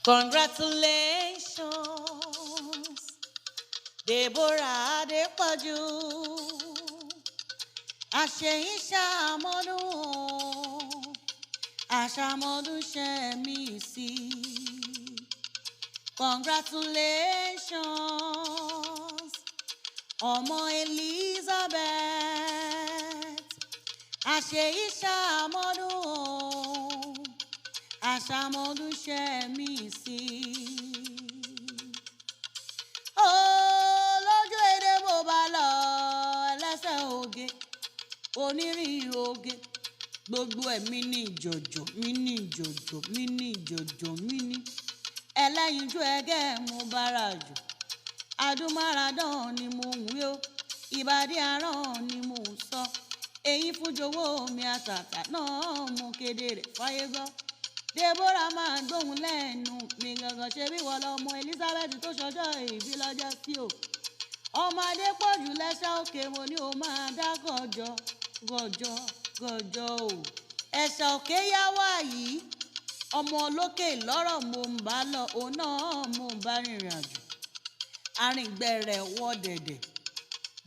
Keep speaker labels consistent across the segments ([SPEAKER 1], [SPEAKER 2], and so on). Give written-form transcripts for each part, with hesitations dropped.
[SPEAKER 1] Congratulations, Deborah Adepoju. Àṣeyí ṣàmọ́dún o, àṣàmọ́dún ṣe mí sí. Congratulations, ọmọ Elizabeth. Àṣeyí ṣàmọ́dún o, àṣàmọ́dún ṣe mí sí. Ó lójú èdè mo bá lọ ẹlẹ́sẹ̀ oge, onírìn oge, gbogbo ẹ̀ mí ní jọ̀jọ̀, mí ní jọ̀jọ̀, mí ní jọ̀jọ̀, mí ní. Ẹlẹ́yinjú ẹgẹ́ mo bára jù, adúmáradán ni mo ń wí o, ìbàdí aràn ni mo ń sọ. Èyí fújowó mi àtàtà náà mo kéde rẹ̀ fáyé gbọ́. Deborah máa gbóhùn lẹ́nu mi gangan ṣe bí wọ́n lọ́mọ Elizabeth tó ṣọjọ́ ìbí lọ́jọ́ sí o. Ọmọ Adépọ̀jù lẹ́sà òkè mo ní o máa dá gọ̀jọ̀ gọ̀jọ̀ gọ̀jọ̀ o. Ẹ̀sà òkè yá wà yìí, ọmọ olókè lọ́rọ̀ mo ń bá lọ, òun náà mo ń bá rìnrìn àjò. Arìngbẹ̀rẹ̀ wọ dẹ̀dẹ̀.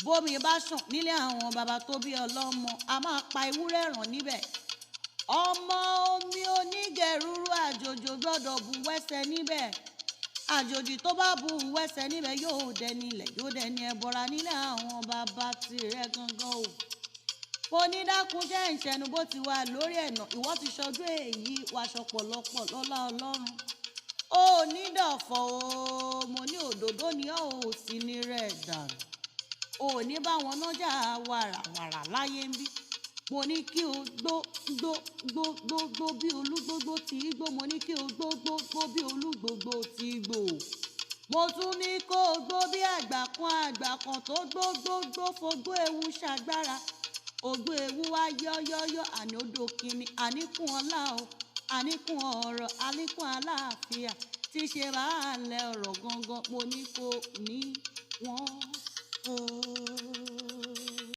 [SPEAKER 1] Bómi bá sùn nílé àwọn baba tó bí ọlọ́mọ, a máa pa ewúrẹ́ ràn níbẹ̀. Ọmọ omi onígẹ̀rúrú àjòjò gbọ́dọ̀ bu wẹ́sẹ̀ níbẹ̀. Àjòjì tó bá bu wẹ́sẹ̀ níbẹ̀ yóò dẹni ilẹ̀, yóò dẹni ẹbọra nílé àwọn baba tirẹ̀ gangan o. Mo ní dákun jẹ́ ìṣẹ́nu bó ti wà lórí ẹ̀nà, ìwọ ti ṣọdún èyí wàṣọ pọ̀lọpọ̀ lọ́lá Ọlọ́run. Ó ní dọ̀fọ̀ o, mo ní òdòdó ni ó ò sí ní rẹ̀ dànù. Ò ní bá wọn nájà wàràwàrà láyé ń bí. Mo ní kí o gbó gbó gbó gbó gbó bí olúgbógbó tí í gbó. Mo ní kí o gbó gbó gbó bí olúgbógbó tí í gbó. Mo tún ní kó o gbó bí àgbà kan tó gbó gbó gbó fogbó ewu ṣàgbára. Ògbó ewu wá yọ́yọ́yọ́ àní odò kìíní, àníkún ọlá o, àníkún ọ̀rọ̀, àníkún àlàáfíà tí ṣe baálẹ̀ ọ̀rọ̀ gangan. Mo ní kó ní wọ́n o.